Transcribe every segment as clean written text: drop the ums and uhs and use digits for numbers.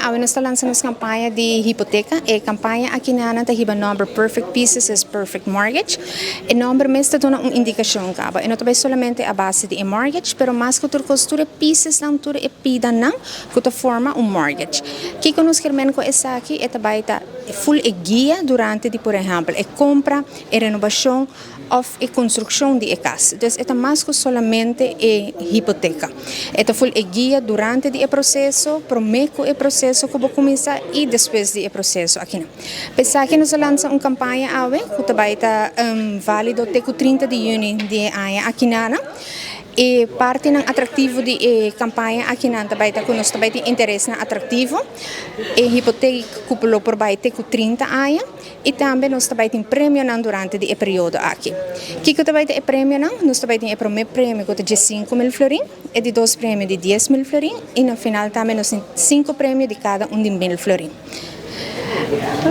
Awe nos ta lansa nos campaña di hipoteca. E campaña aki nan ta hiba nomber Perfect Pieces is Perfect Mortgage. E nomber mes ta duna un indicacion caba. E no ta bay solamente a base di e mortgage, pero mas cu tur cos tur e pieces nan, tur e pida nan cu ta forma un mortgage. Kico nos kiermen cu esaki? E ta bay ta full e guia durante di, por ehempel, e compra, e renobacion of e construccion di e cas. Dus e ta mas cu solamente e hipoteca. E ta full e guia durante di e proceso, prome cu e proceso cu bo cuminsa y despues di e proceso aki nan. P'esaki nos a lansa un campaña awe cu ta bay ta valido te cu 30 di juni di e aña aki nan. E partinan atractivo di e campaña aki nan ta bay ta cu nos ta bay tin interesnan atractivo, e hipoteca cu lo por bay te cu 30 aña y tambe nos ta bay tin premionan durante di e periodo aki. Kico ta bay ta e premionan? Nos ta bay tin e prome premio cu ta 15.000 florin, e di dos premio di 10.000 florin y na final tambe nos tin cinco premio di cada un di 1.000 florin.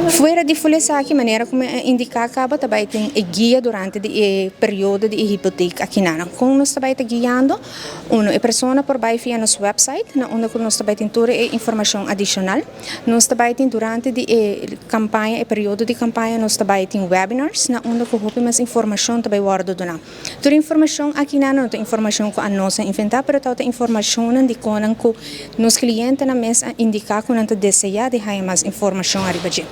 Fuera di full esaki, manera cu mi a indica caba, ta bay tin e guia durante di e periodo di e hipoteca aki nan. Con nos ta bay ta guiando? Uno, e persona por bay via nos website, na unda cu nos ta bay tin tur e informacion adicional. Nos ta bay tin durante di e campaña, e periodo di campaña, nos ta bay tin webinars, na unda cu hopi mas informacion ta bay wordo duna. Tur informacion aki nan no ta informacion cu anos a inventa, pero ta informacionnan di con cu nos clientenan mes a indica cu nan ta desea di haya mas informacion ariba dje.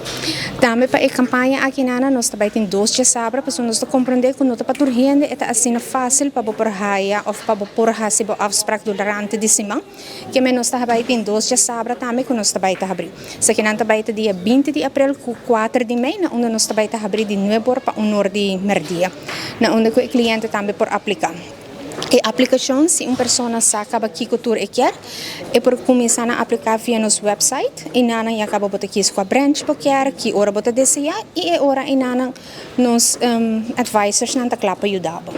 Tambe pa e campaña aki nan nos ta bay tin dos diasabra, pasobra nos ta comprende cu no ta pa tur hende e ta asina facil pa bo por haya of pa bo por haci bo afspraak durante di siman. Kiermen nos ta bay tin dos diasabra tambe cu nos ta bay ta habri. Esakinan ta bay ta dia 20 di april cu 4 di mei, na unda nos ta bay ta habri di 9 or pa 1 or di merdia, na unda cu e cliente tambe por aplica. E aplicacion, si un persona sa caba kico tur e kier, e por cuminsa na aplica via nos website y nanan ya caba bo ta kies cua branch bo kier, ki ora bo ta desea y e ora y nanan nos advisors nan ta cla pa yuda bo.